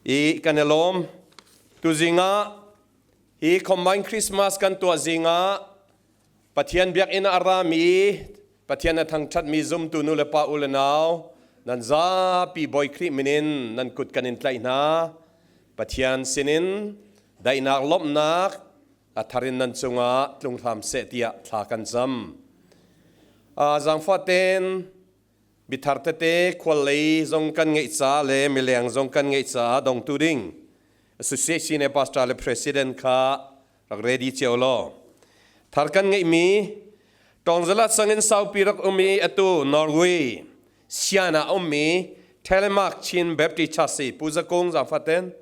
I kan i lawm. Tuzing ah hi Combine Christmas kan tuah zing ah Pathian biakinn ah a rami Pathian a thangṭhatmi zumtu nu le pa u le nau nan zapi Bawi Khrih min in nan kut kan in tlaih hna. Pathian sinin daihnak lawmhnak a thar in nan cungah tlung hram seh tiah thla kan cam. Zaangfah tein Bithar tete khual lei zong kan ngeih ca le mileng zong kan ngeih caah dongtu ding association le pastor le president kha rak ready cio law. Thar kan ngeihmi Tawngzala sangin saupi rak um i atu Norway Siana ummi Telemark Chin Baptist Church si Pu Zakung zaangfaten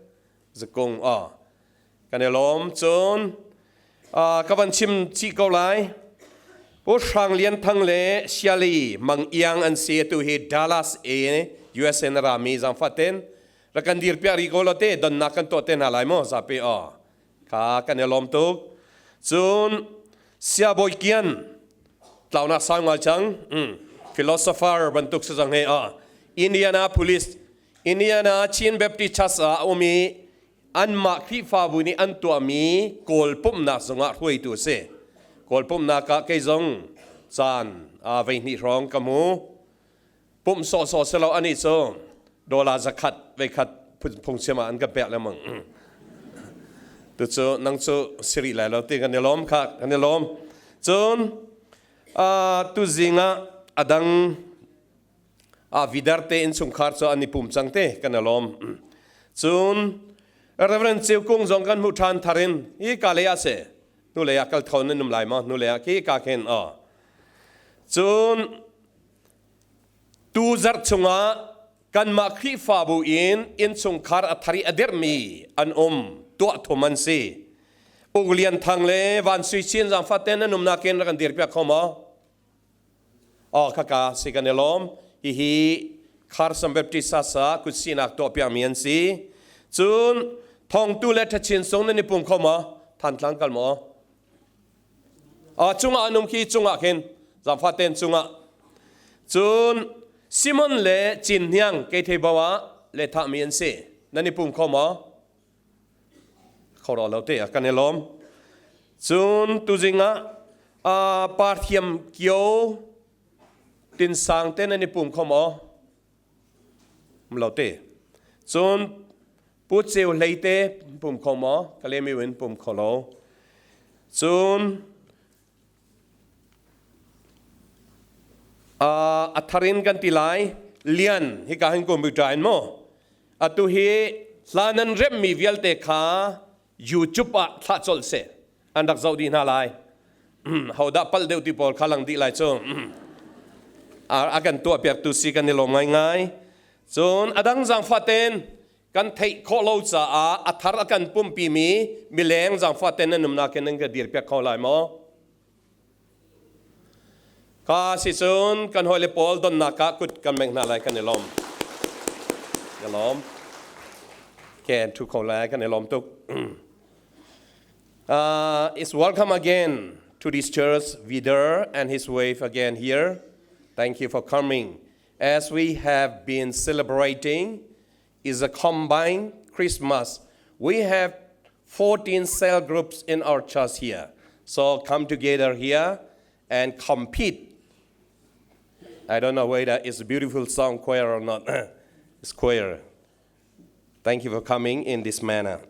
Zakung aw Kan i lawm. Cun ka van chim chih ko lai. Pu Hrang Lian Thang le Siali Mang Iang an si. Atu hi Dallas A USA na rami zaangfah ten rak kan dir piak rih ko lo te donnak kan tuah te hna lai mu zapi aw. Kha kan i lawm tuk. Cun Sia Bawi Kian tlaunak sau ngai cang. Philosopher bantuk si cang he a Indianapolis Indiana Chin Baptist Church ah a um i anmah Khrihfabu nih an tuahmi Kawl pumhnak zongah hruaitu a si. Kawl pumhnak ah kei zong caan vei hnih hrawng ka hmu. Pumh sawhsawh si lo anih cu dollar zakhat vei khat phungchim ah an ka pek lengmang. Tucu nang cu siri lai lo ti kan i lawm kha kan i lawm. Cun tuzing ah adang a vidar te innchungkhar cu an i pum cang te kan i lawm. Cun Reverend Ceu Kung zong kan hmuh ṭhan thar in hi ka lei ah si hnu lei ah kal thawn nan um lai maw hnu lei ah khi ka khin aw. Cun tu zarh chungah kanmah Khrihfabu in innchungkhar a thar i a dirhmi an um tuah thum an si. Uk Lian Thang le Van Sui Chin zaangfah ten an umnak in rak kan dirpiak kho maw? Aw khaka si kan i lawm. Hihi Carson Baptist sasa kutsinak tuahpiakmi an si. Cun thongtu le thachin sung nan i pum kho maw? Thantlang kal maw? A cungah an um khi cungah khin zaangfah ten cungah. Cun Simon le Cin Hniang keithei bo ah le thahmi an si. Nan i pum kho maw? Kho ro lo te ah kan i lawm. Cun tuzing ah Parthiam kio tinsang te nan i pum kho maw? Um lo te. Cun Pu Ceu Hlei te pum kho maw? Ka lemi in pum kho lo. Cun a thar in kan ti lai lian hika hin computer in maw atu hi hla nan remmi vialte kha YouTube ah thlah colh seh an rak zoh dih hna lai hodah palh deuh ti pawl kha lang dih lai cu a kan tuah piaktu si kan i lawm ngaingai cun a dang zaangfah ten kan theih khawh lo caah a thar a kan pumpimi mileng zaangfah ten nan umnak in nan ka dir piak kho lai maw Ka si cun kan hawile pawl donnak ah kut kan meng hna lai kan i lawm. Ka lawm. Ken thu kho lai kan i lawm tuk. It's welcome again to this church, Vidar and his wife again here. Thank you for coming. As we have been celebrating is a combined Christmas. We have 14 cell groups in our church here. So come together here and compete. I don't know whether it's a beautiful song choir or not. it's choir. Thank you for coming in this manner.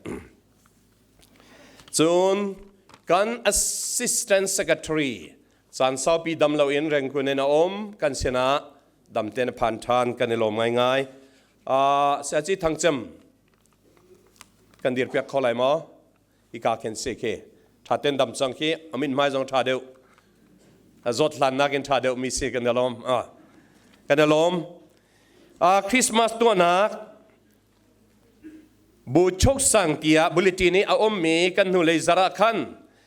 Cun kan assistant secretary caan saupi dam loin rengkun in a um kan sinah dam ten a phan ṭhan kan i lawm ngaingai. Saci Thangcem kan dir piak kho lai maw? Hika khin si khi ṭha ten dam cang khi a mit hmai zong ṭha deuh zawt hlan nakin ṭha deuh mi si kan i lawm. Kan i lawm. Christmas tuahnak Bu Chok Sang tiah bulletin i a ummi kan hnulei zarh ah khan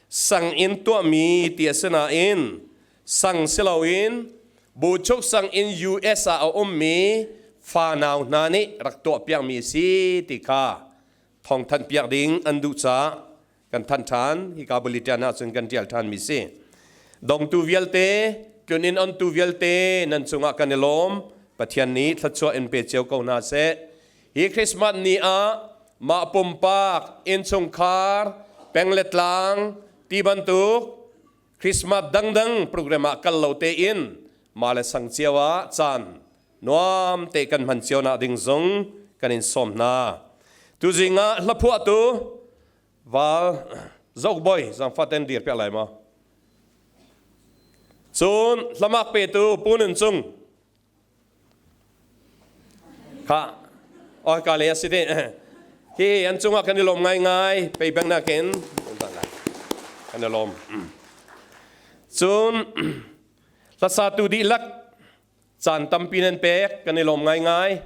sang in tuahmi ti a si nain sang si loin Bu Chok Sang in US ah a ummi fanau hna nih rak tuahpiakmi a si ti kha thawngthanh piak ding an duh caah kan thanh ṭhan. Hika bulletin ah cun kan ṭial ṭhanmi si. Dongtu vialte, tlun-inn ontu vialte nan cungah kan i lawm. Pathian nih thluachuah in pe cio ko hna seh. Hi Christmas ni ah. mah pumpak innchungkhar peng le tlang ti bantuk Christmas dangdang program ah kal lo tein mah le sang cio ah caan nuam te kan hman cio nak ding zong kan in sawm hna. Tuzing ah hlaphuahtu Val Zok Boy zangfah ten dir piak lai maw? Cun hlamak petu Pu Nun Cung Kha oi ka le a si te. Hi an cungah kan i lawm ngaingai pei bang nakin kan i lawm. Cun hlasatu dihlak caan tampi nan pek kan i lawm ngaingai.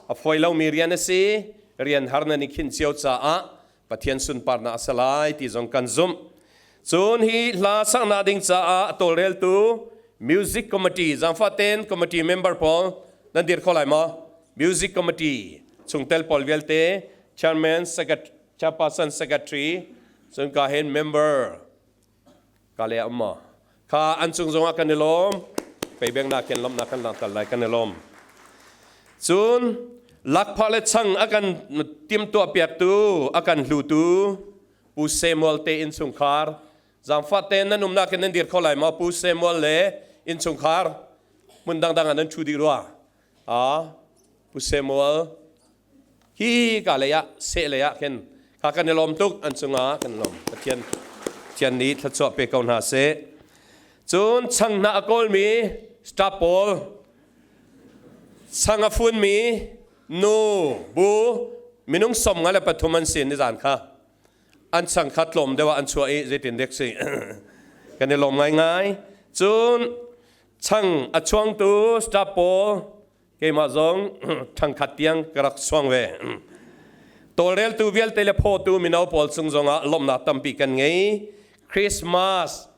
A fawi lomi rian a si. Rian har nan i khinh cio caah Pathian sunparnak a si lai ti zong kan zumh. Cun hi hla saknak ding caah a tawlreltu Music Committee zaangfah committee member pawl nan dir kho lai maw? Music Committee chungtel pawl vialte chairman, secretary, chairperson, secretary cun ka hin member ka le um maw? Kha an cung zongah kan i lawm. Peibeng nakin lawmhnak kan langhter lai kan i lawm. Cun lakphak le chang a kan timtuah piaktu, a kan hlutu Pu Samuel te innchungkhar zaangfah tein nan umnak in nan dir kho lai maw? Pu Samuel le innchungkhar hmun dangdang ah nan ṭhu dih rua. Ah, Pu Samuel hi ka lei ah seh lei ah khin kha kan i lawm tuk an cungah kan lawm Pathian Pathian nih thluachuah pe ko hna seh cun chang hna a kawlmi staff pawl chang a funmi nu bu minung 53 an si nizan kha an chang kha tlawm deuh ah an chuah i zeitin dek si kan i lawm ngaingai cun chang a chuangtu staff pawl keimah zong ṭhangkhat tiang ka rak suang ve. Tawlreltu vialte le phawtu mino pawl cung zongah lawmhnak tampi kan ngei. Christmas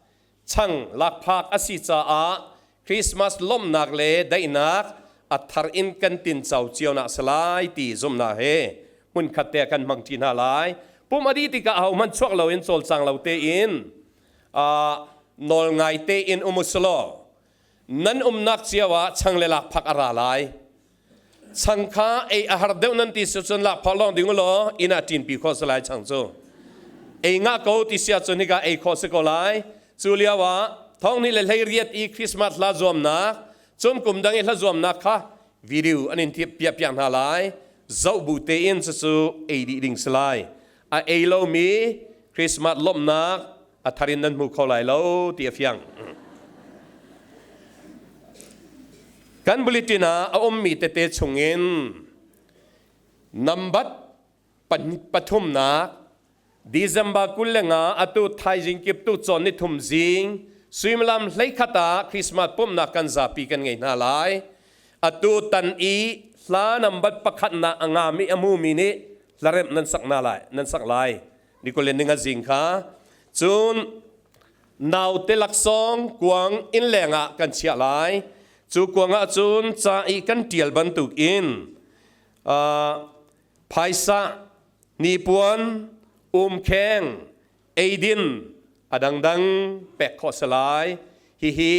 chang lakphak a si caah Christmas lawmhnak le daihnak a thar in kan tinco cio nak si lai ti zumhnak he hmunkhat te kan hmang ṭi hna lai. Pum a dih tikah ahohmanh chuak loin cawlcang lo tein nawl ngai tein um u selaw Nan umnak cio ah chang le lakphak a ra lai. Chang kha ei a har deuh nan ti si cun lakphak lawng ding u law inn ah ṭinpi khawh si lai chang cu. Ei ngah ko ti si ahcun hika ei khawh si ko lai. Cu lio ah thong nih le hlei riat i Christmas hla zuamnak, cun kum dang i hla zuamnak kha video an in piah piak hna lai. Zoh bu tein cucu ei dih ding si lai. A ei lomi Christmas lawmhnak a thar in nan hmu kho lai lo ti a fiang. Kan bulletin ah a ummi tete chungin nambat pathumnak December 25 atu thaizing kip tu cawn ni thum zing suimilam 11 ah Christmas pumhnak kan zapi kan ngei hna lai. Atu tan i hla nambat pakhatnak a ngami a mumi nih hlaremh nan sak na lai nan sak lai. Nikolin ninga zing kha cun naute laksawng kuang innleng ah kan chiah lai. Cu kuang ah cun ca i kan ṭial bantuk in phaisa, hnipuan, umkheng, eidin a dangdang pek khawh si lai. Hihi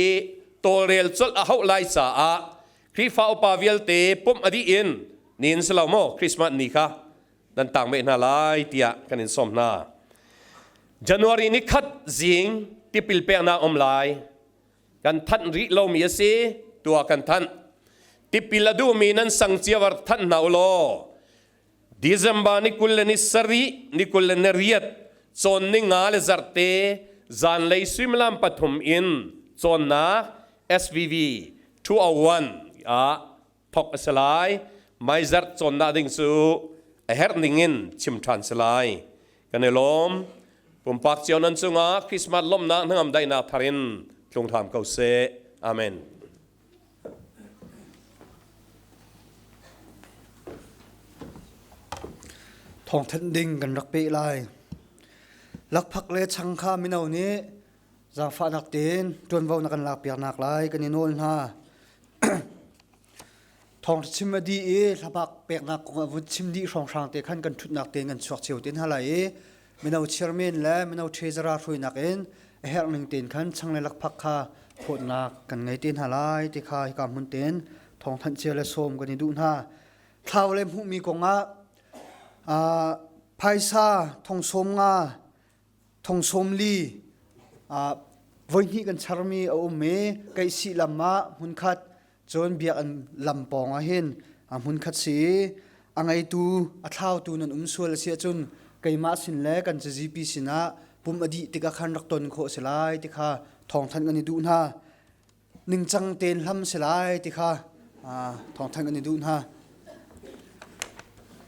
tawlrel colh a hauh lai caah Khrihfa upa vialte pumh a dih in niin si lo maw Christmas ni kha nan tang ve hna lai tiah kan in sawm hna. January ni khat zing tipil peknak um lai. Kan thanh rih lomi a si, tua kan thanh. Tipil a duhmi nan sang cio ar thanh hna u law December ni 20 le ni sarih, ni 20 le ni riat, cawn ni nga le zarhte zanlei suimilam pathum in cawnnak SVV 201 ah thok a si lai. Maizarh cawnnak ding cu a herh ning in chim ṭhan si lai. Kan i lawm. Pumpak cio nan cungah Christmas lawmhnak hnangam daihnak thar in tlung hram ko seh. Amen. Thawngthanh ding kan rak peh lai. Lakphak le chang kha mino nih zaangfahnak tein ṭuanvo na kan lakpiaknak lai kan i nawl hna. Thawngṭha chim a dih i hlapak peknak kong a vun chim dih hrawnghrang te khan kan ṭhutnak tein kan chuak cio te hna lai i mino chairman le mino treasurer hruainak in a herh ning tein khan chang le lakphak kha phawtnak kan ngei te hna lai ti kha hika hmun tein thawngthanh cia le sawm kan i duh hna. Thlau le hmuhmi kong ah. Phaisa thong sawm nga thong sawm li voihnih kan charmi a um i Keihsih lam ah hmunkhat cun biakinn lam pawng ah hin hmunkhat si i a ngeitu a thlautu nan um sual a si ahcun keimah sin le kan cazipi sinah pum a dih tikah khan rak ton khawh a si lai ti kha thawngthanh kan i duh hna. Ningcang tein hlam si lai ti kha thawngthanh kan i duh hna.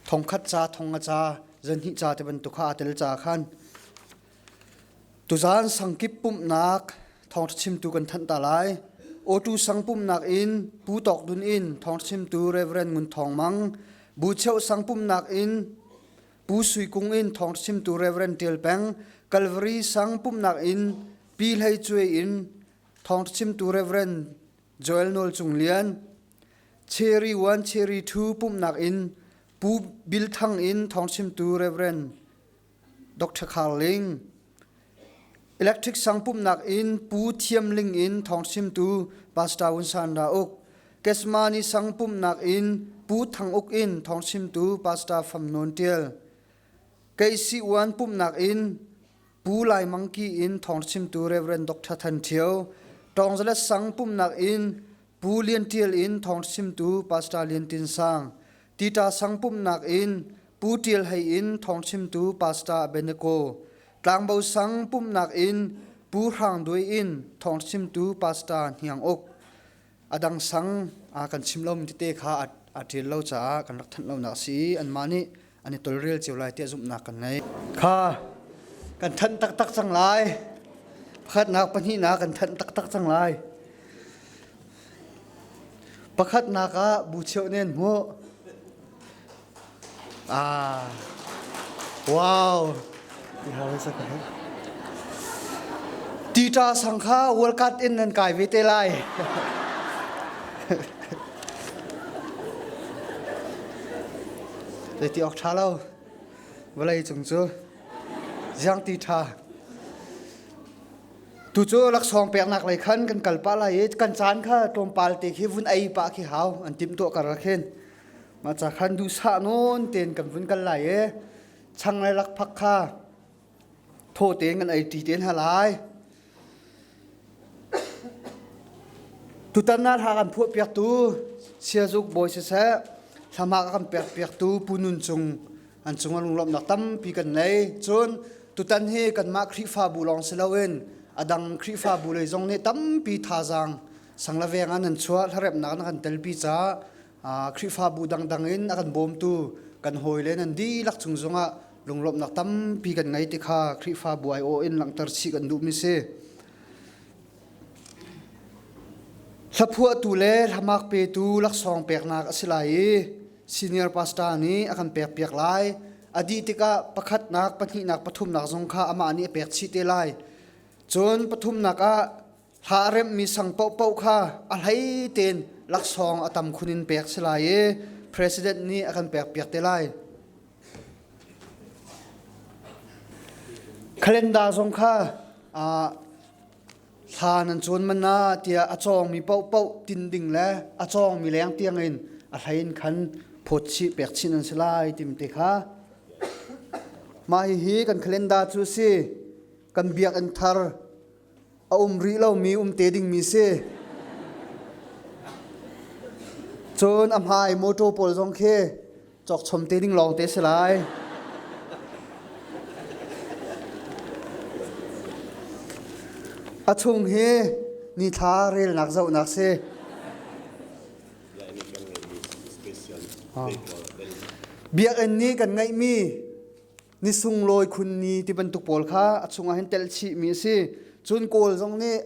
Thongkhat ca, thong a ca, zanhnih ca ti bantuk kha aa tel ca khan Tuzaan sangkip pumhnak thawngṭha chimtu kan thanh ta lai. Awtu sang pumhnak in Pu Tawk Dun in thawngṭha chimtu Reverend Ngun Thawng Mang, Bu Cheu sang pumhnak in Pu Sui Kung in thawngṭha chimtu Reverend Ṭial Peng, Calvary sang pumhnak in Pi Hlei Cuai in thawngṭha chimtu Reverend Joel Nawl Cung Lian, Cherry 1 Cherry 2 pumhnak in Pu Bil Thang in thawngṭha chimtu Reverend Dr. Khar Ling, Electric sang pumhnak in Pu Thiam Ling in thawngchimtu Pastor Wun San Ra Uk, Kesmani sang pumhnak in Pu Thang Uk in thawngchimtu Pastor Fam Nawn Tial, Keisi Uan pumhnak in Pu Lai Mang Ki in thawngchimtu Reverend Dr. Than Thio, Tawngzalet sang pumhnak in Pu Lian Tial in thawngchimtu Pastor Lian Tin Sang, Tita sang pumhnak in Pu Ṭial Hei in thawngchimtu Pastor Abednego, Tlangbo sang pumhnak in Pu Hrang Duai in thawngchimtu Pastor Hniang Uk. A dang sang a kan chim lomi tete kha a ṭial lo caah kan rak thanh lonak a si i anmah nih an i tolrel cio lai tiah zumhnak kan ngei. Kha kan thanh taktak cang lai. Pakhatnak pahnihnak kan thanh taktak cang lai. Pakhatnak ah bu cheuh nen hmuh. Ah, wow. Tita sang kha World Cup in nan kai ve te lai. Zeiti awk ṭha lo. Vawlei cung cu ziang ti ṭha. Tu cu laksawng peknak lei khan kan kal pah lai i kan caan kha tlawmpal te khi vun ei pah khi hau an timh tuah kar khin. Mah ca khan duhsah nawn tein kan vun kal lai i chang le lakphak kha thaw tein kan ei ṭi te hna lai. Tutan ah hla kan phuahpiaktu Siazuk Bawi siseh, hlama a kan pekpiaktu Pu Nun Cung an cungah lunglawmhnak tampi kan ngei. Cun tutan hi kanmah Khrihfabu lawng si loin a dang Khrihfabu lei zong nih tampi thazaang sang le veng ah nan chuah hlaremnak na kan telpi caah Khrihfabu dangdang in a kan bawmtu kan hawile nan dihlak cung zongah lunglawmhnak tampi kan ngei ti kha Khrihfabu aiawh in langhter chih kan duhmi si. Hlaphuahtu le hlamak petu laksawng peknak a si lai i senior pastor nih a kan pekpiak lai. A dih tikah pakhatnak, pahnihnak, pathumnak zong kha amah nih a pek chih te lai. Cun pathumnak ah hla a remhmi sang paohpaoh kha a hlei tein laksawng a tam khun in pek si lai i president nih a kan pekpiak te lai. Calendar zong kha thla nan cawn man ah tiah a cawngmi paohpaoh tin ding le a cawngmi leng tiangin a hlei in khan phawt chih pek chin an si lai timi te kha mah hihi kan calendar cu a si kan biakinn thar a um rih lomi um te dingmi si. Cun a hmai motor pawl zong khi cawkchom te ding lawng te si lai. A chung hi nithla relnak zohnak si. Biakinn nih kan ngeihmi ni sunglawi khun ni ti bantuk pawl kha a chungah hin telh chihmi a si. Cun Kawl zong nih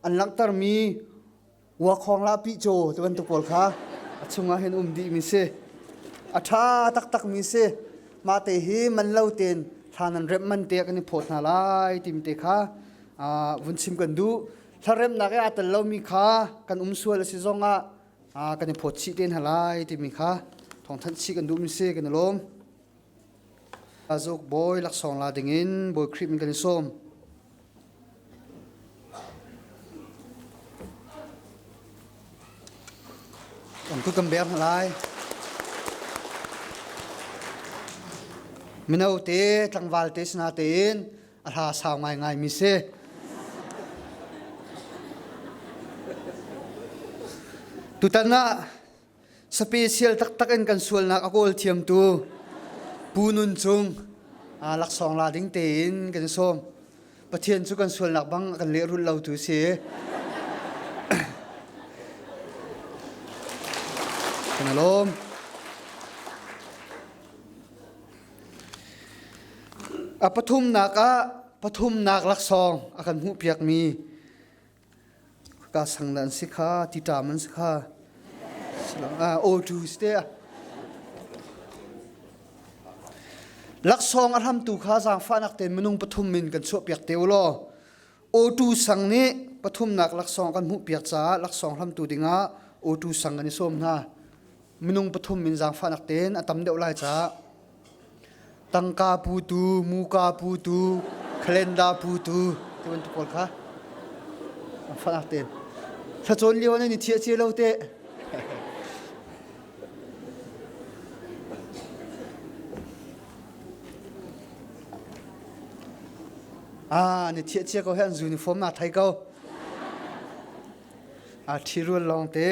an langhtermi uakhawng lah picaw ti bantuk pawl kha a chungah hin um dihmi si. A ṭha taktakmi si. Mah te hi man lo tein hla nan remh man te kan i phawt hna lai timi te kha vun chim kan duh. Hlaremnak i aa tel lomi kha kan um sual a si zongah kan i phawt chih te hna lai timi kha thawngthanh chih kan duhmi si kan i lawm. Zuk bawi laksawng la dingin Bawi Khrih min kan i sawm. Kan kut kan bek hna lai. Mino te tlangval te sina tein a hla sau ngaingai mi si. Tutan ah special taktak in kan sualnak a kawl thiamtu Pu Nun Cung laksawng la ding tein kan sawm. Pathian cu kan sualnak bang a kan lehrulh lo tu si. Kan lawm. A pathumnak ah pathumnak laksawng a kan hmuhpiakmi ka sang an si kha tiṭam an si kha O2 si te laksawng a hramtu kha zaangfahnak tein minung pathum min kan chuahpiak te u law O2 sang nih pathumnak laksawng kan hmuhpiak caah laksawng hramtu dingah O2 sang kan i sawm hna. Minung pathum min zaangfahnak tein a tam deuh lai caah tangka putu, muka putu, calendar putu ti bantuk pawl kha zaangfahnak tein thlacawn lio nan i thiah cia lo teh. Ah, ni thiah cia ko he an uniform na thai ko. A ṭhirual lawng te.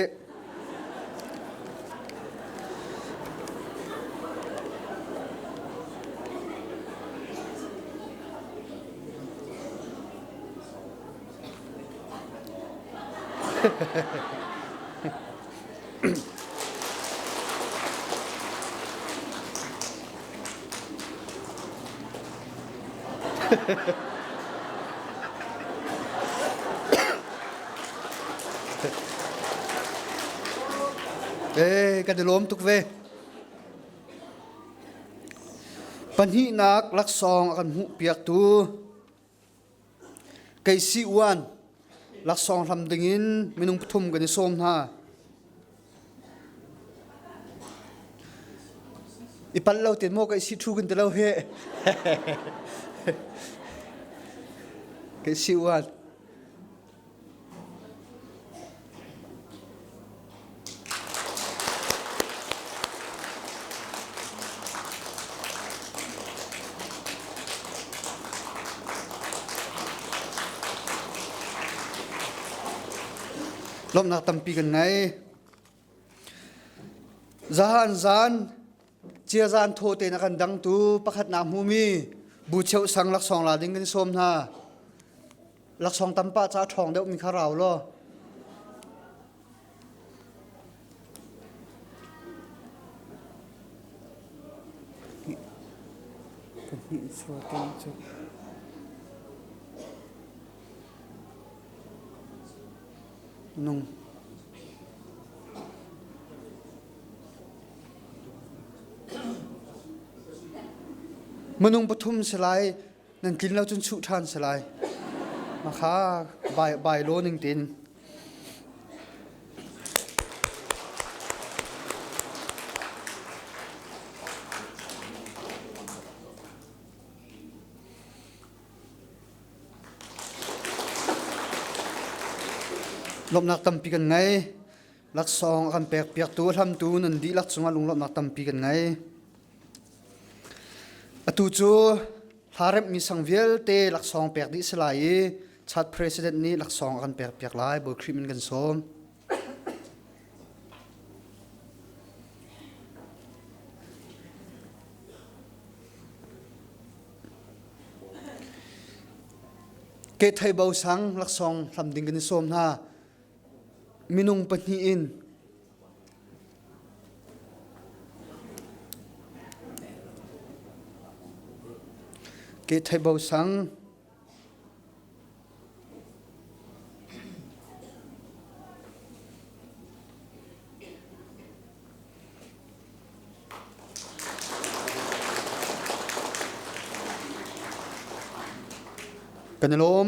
Ee, kan i lawm tuk ve. Pahnihnak laksawng a kan hmuhpiaktu Keisi uan laksawng hlam dingin minung pathum kan i sawm hna. I pal lo ten maw ka isi thu kan ti lo he. Ka isi uan. Lawmhnak tampi kan ngei. Zahan zan ciazan thaw tein a kan dangtu pakhatnak hmumi bu cheu sang laksawng la ding kan sawm hna. Laksawng tampa ca ṭhawng deuh mi kha rau law. Nung. Minung pathum si lai nan tlin lo cun chuh ṭhan si lai. Makha bai bai law ning tin. Lawmhnak tampi kan ngei. Laksawng a kan pek piaktu hlamtu nan dihlak cungah lunglawmhnak tampi kan ngei. Atu cu hla remhmi sang vialte laksawng pek dih si lai i Chad President nih laksawng a kan pek piak lai. Bawi Khrih min kan sawm. Ke thei bo sang laksawng hlam ding kan i sawm hna. Minung pahnih in ke thei bo sang Kan i lawm.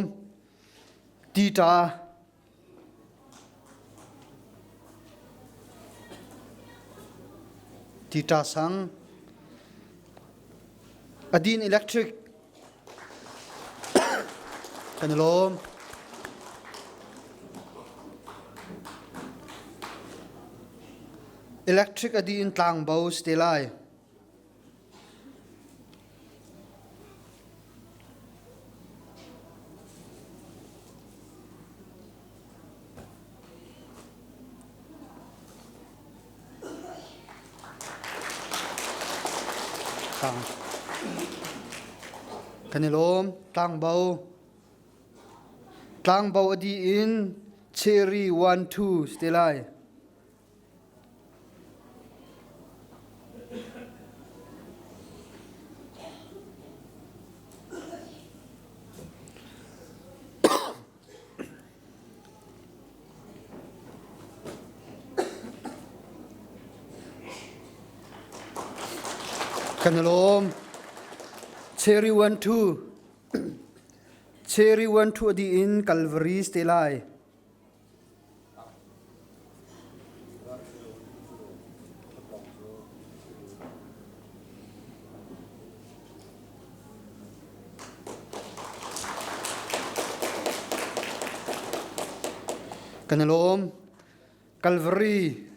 Tita Tita sang Adin Electric Kan i lawm. Electric a dih in tlangbo si te lai. hrawnghrang. Kan i lawm. Tlangbo. Tlangbo a dih in cherry 1 2 si te lai. Kan i lawm. Cherry 1 2 Cherry 1 2 a dih in Calvary te lai. Kan i lawm. Calvary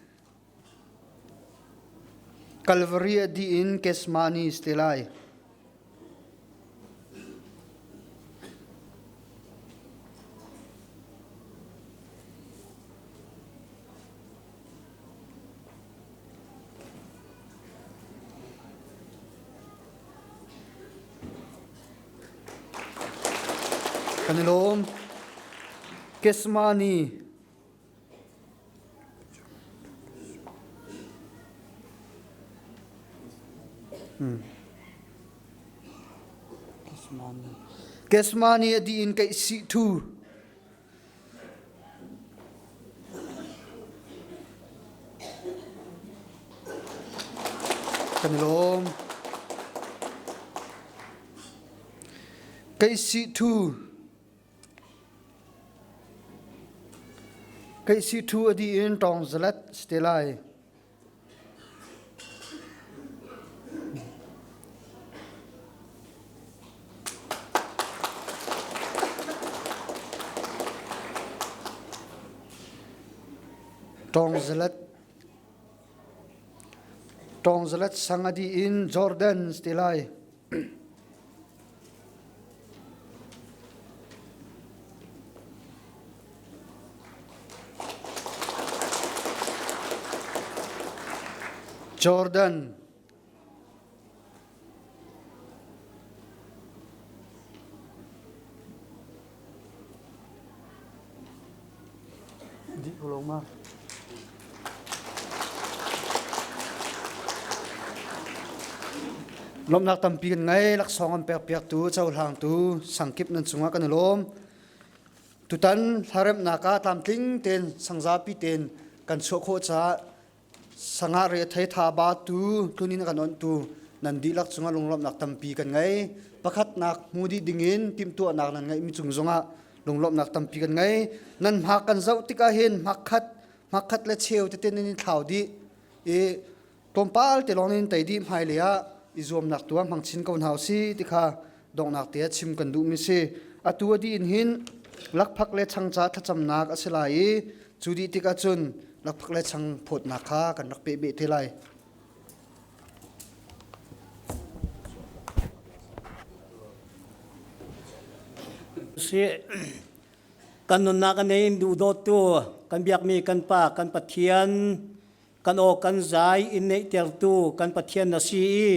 Calvary a dih in Gethsemane si te lai. Kan i lawm. Gethsemane Gethsemane a dih in kaih sih ṭhu. Kan i lawm. Kaih sih ṭhu. Keihsih ṭhu a dih in ṭawng zalet si te lai. Ṭawng zalet Ṭawng zalet sang a dih in Jordan si te lai. Jordan Dih ko lo ma. Lawmhnak tampi kan ngei. Laksawng an pekpiaktu, cohlangtu sangkip nan cungah kan i lawm. Tutan hlaremhnak ah tlamtling tein sangzapi tein kan chuah khawh caah sangah re thei tha ba tu tlunin kan ontu nan dihlak cungah lunglawmhnak tampi kan ngei. Pakhatnak hmu dih dingin timhtuahnak nan ngeihmi cung zongah lunglawmhnak tampi kan ngei. Nan hmak kan zoh tikah hin hmakkhat hmakkhat le cheu tete nan i thlau dih i tlawmpal te lawng in tei dih hmailei ah i zuamnak tu ah hmang chin ko hna usih ti kha donghnak te ah chim kan duhmi si. Atu a dih in hin lakphak le changca thlacamnak a si lai i cu dih tikah cun lakphak le chang phawtnak kha kan rak peh beh te lai. Si kan nunnak a nei duhdawttu kan biakmi kan Pa kan Pathian kan aw kan zai in neihtertu kan Pathian na si i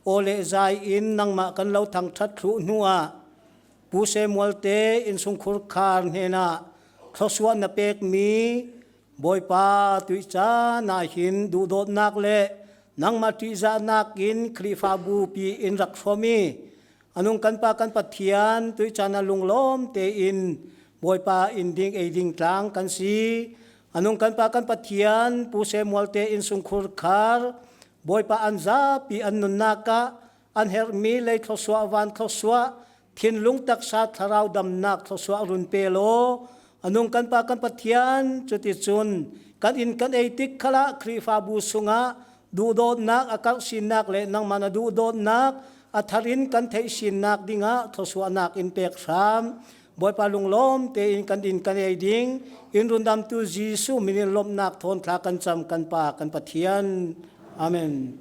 aw le zai in nangmah kan lo thangṭhat thlu hnu ah Pu Samuel te innsungkhur khar hnenah thluachuah na pekmi Bawipa tuica na hin duhdawtnak le nangmah ṭihzahnak in Khrihfabu pi in rak hrawm i anung kan Pa kan Pathian tuica na lunglawm tein Bawipa inn ding ei ding tlang kan si. Anung kan Pa kan Pathian Pu Samuel te innsungkhur khar Bawipa an zapi an nunnak ah an herhmi lei thluachuah van thluachuah thinlung taksa thlarau damnak thluachuah run pe law anung kan pa kan Pathian cuticun kan inn kan ei tik khala Khrihfabu sungah duhdawtnak a karh sinnak le nangmah na duhdawtnak a thar in kan theih sinnak dingah thluachuahnak in pek hram Bawipa lunglawm tein kan inn kan ei ding in rundamtu Jesuh min in lawmhnak thawn thla kan cam kan Pa kan Pathian Amen.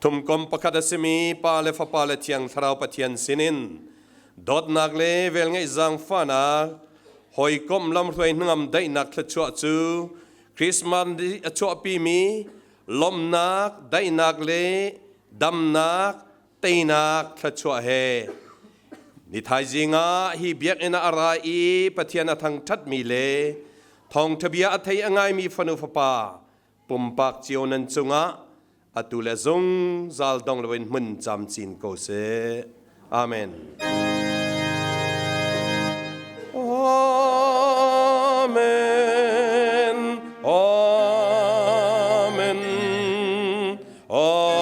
Thumkom pakhat a simi Pa le Fapa le Thiang Thlarau Pathian sinin dawtnak le velngeih zaangfahnak hawikomh lamhruai hnangam daihnak thluachuah cu Christmas a chuahpimi lawmhnak, daihnak le damnak, teinak thluachuah he ni thaizing ah hi biakinn ah a ra i Pathian a thangṭhatmi le thawngṭha bia a thei a ngaimi fanu fapa pumpak cio nan cungah atu le zungzal dong loin hmun camcin ko seh. Amen. Amen. Amen. Amen.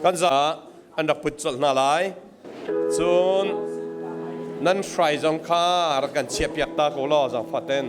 Kan za an rak put colh hna lai. Cun nan hrai zong kha rak kan chiahpiak ta ko law zaangfah ten.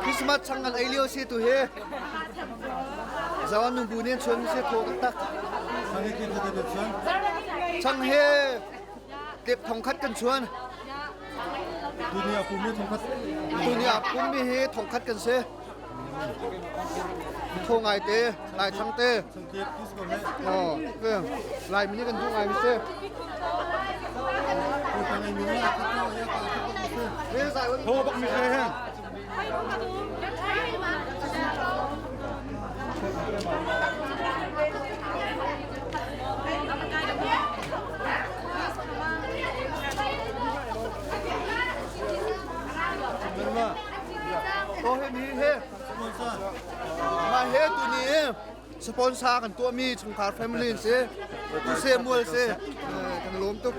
Christmas chang kan ei lio si tu hi. Zawan nu bu nih chun si tho taktak. Chang he tep thong khat kan chuan. Dunia pumi thongkhat. Dunia pumi hi thongkhat kan si. Tho ngai te, lai thang te. Oh, lai mi kan duh ngai mi si. Tho bak mi se he. To he mi he ma he tu ni sponsor kan tuah mi chungkhar family si tu se mual si kan lawm tuk.